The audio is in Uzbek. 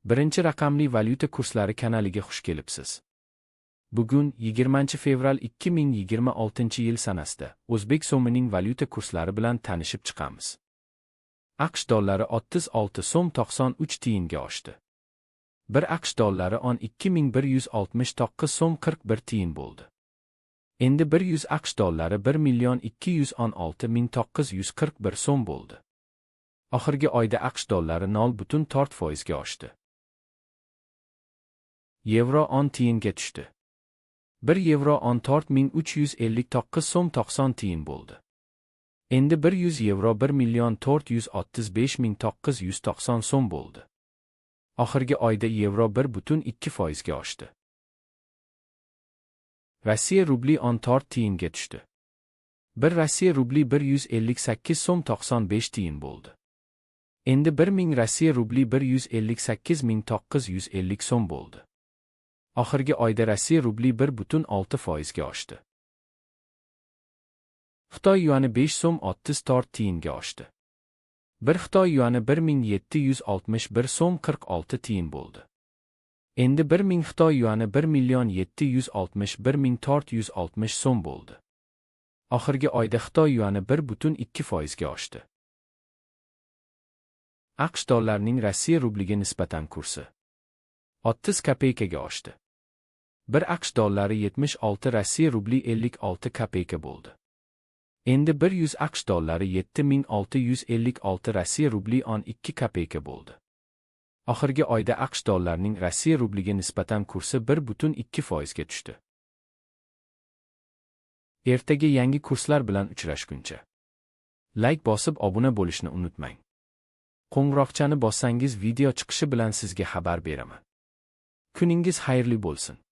Birinchi raqamli valyuta kurslari kanaliga xush kelibsiz. Bugun 20-fevral 2026-yil sanasida o'zbek so'mining valyuta kurslari bilan tanishib chiqamiz. AQSh dollari 36 so'm 93 tiyinga oshdi. 1 AQSh dollari 12,169 so'm 41 tiyin bo'ldi. Endi 100 AQSh dollari 1 million 216 ming 941 so'm bo'ldi. Oxirgi oyda AQSh dollari 0,4% ga oshdi. Yevro 10 tiyinga tushdi. 1 yevro 14,359 so'm 90 tiyin bo'ldi. Endi 100 yevro 1 million 435 ming 990 so'm bo'ldi. Oxirgi oyda yevro 1,2% ga oshdi. Rossiya rubli 14 tiyinga tushdi. 1 Rossiya rubli 158 so'm 95 tiyin bo'ldi. Endi 1000 Rossiya rubli 158 ming 950 so'm bo'ldi. Oxirgi oyda Rossiya rubli 1,6% ga oshdi. Xitoy yuani 5 so'm 34 tiyinga oshdi. 1 Xitoy yuani 1761 so'm 46 tiyin bo'ldi. Endi 1000 Xitoy yuani 1 million 761 ming 460 so'm bo'ldi. Oxirgi oyda Xitoy yuani 1,2% ga oshdi. AQSh dollarining Rossiya rubliga nisbatan kursi 30 kopeykaga oshdi. 1 AQSh dollari 76 Rossiya rubli 56 kopeyka bo'ldi. Endi 100 AQSh dollari 7656 Rossiya rubli 12 kopeyka bo'ldi. Oxirgi oyda AQSh dollarining Rossiya rubliga nisbatan kursi 1,2% ga tushdi. Ertaga yangi kurslar bilan uchrashguncha. Like bosib obuna bo'lishni unutmang. Qo'ng'iroqchani bossangiz, video chiqishi bilan sizga xabar beraman. Kuningiz xayrli bo'lsin.